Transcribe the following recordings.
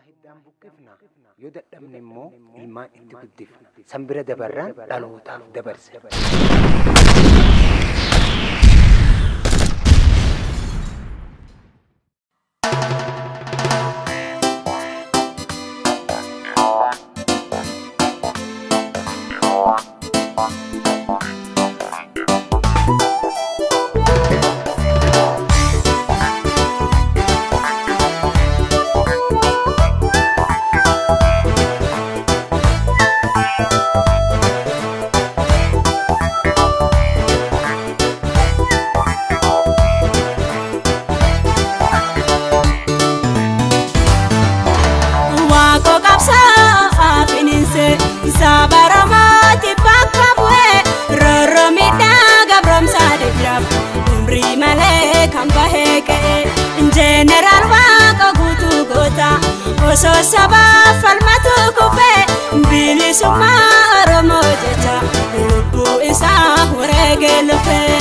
Hiddaan buqqifna yoo dadhabne immoo ilmaan itti guddifna. San bira dabarraan dhalootaaf dabarsina. Sabaramaati bakka bu'ee roromidhaa gabromsaa dheeraaf umrii malee kan bahee ka'e Jeneraal Waaqoo Guutuu goota osoo sabaaf falmatu kufee bilisummaa Oromoo jecha lubbuu isaa wareegee lufee.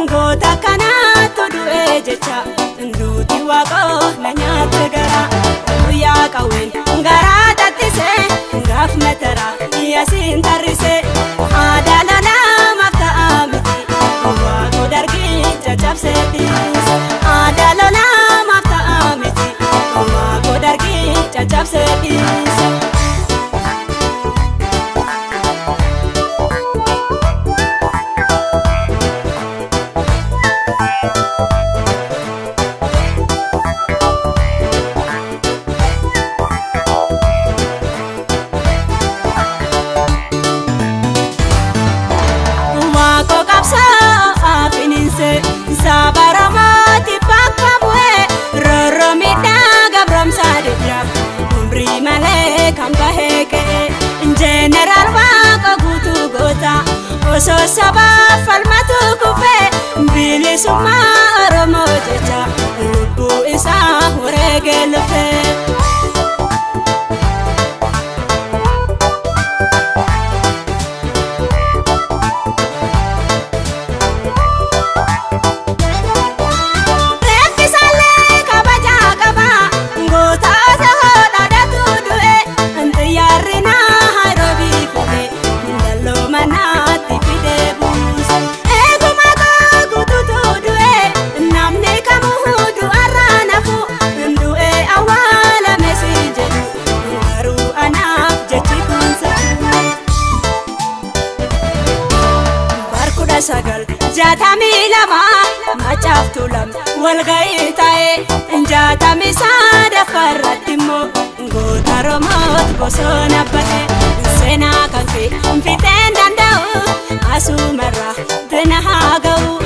Ngoota kanaatu du'ee jecha nduuti waaqoo na nyaate gara guyyaa qawween garaa tattisee gaaf mataraa yasiin tarrisee aadaa lolaa mafta'a miti waaqoo dargii caccabsee dhiise aadaa lolaa mafta'a miti waaqoo dargii caccabsee dhiise. Sabaramaati bakka bu'ee roromidhaa gabromsaa dheeraaf umrii malee kan bahee ka'e Jeneraal Waaqoo Guutuu goota osoo sabaaf falmatu kufee bilisummaa Oromoo jecha lubbuu isaa wareegee lufee. 62 macaaf tuulam walga'ii taa'ee 63 irratti immoo goota Oromoot bosona ba'e seenaa kan kee fixeen danda'u asumarraa bina haa ga'u.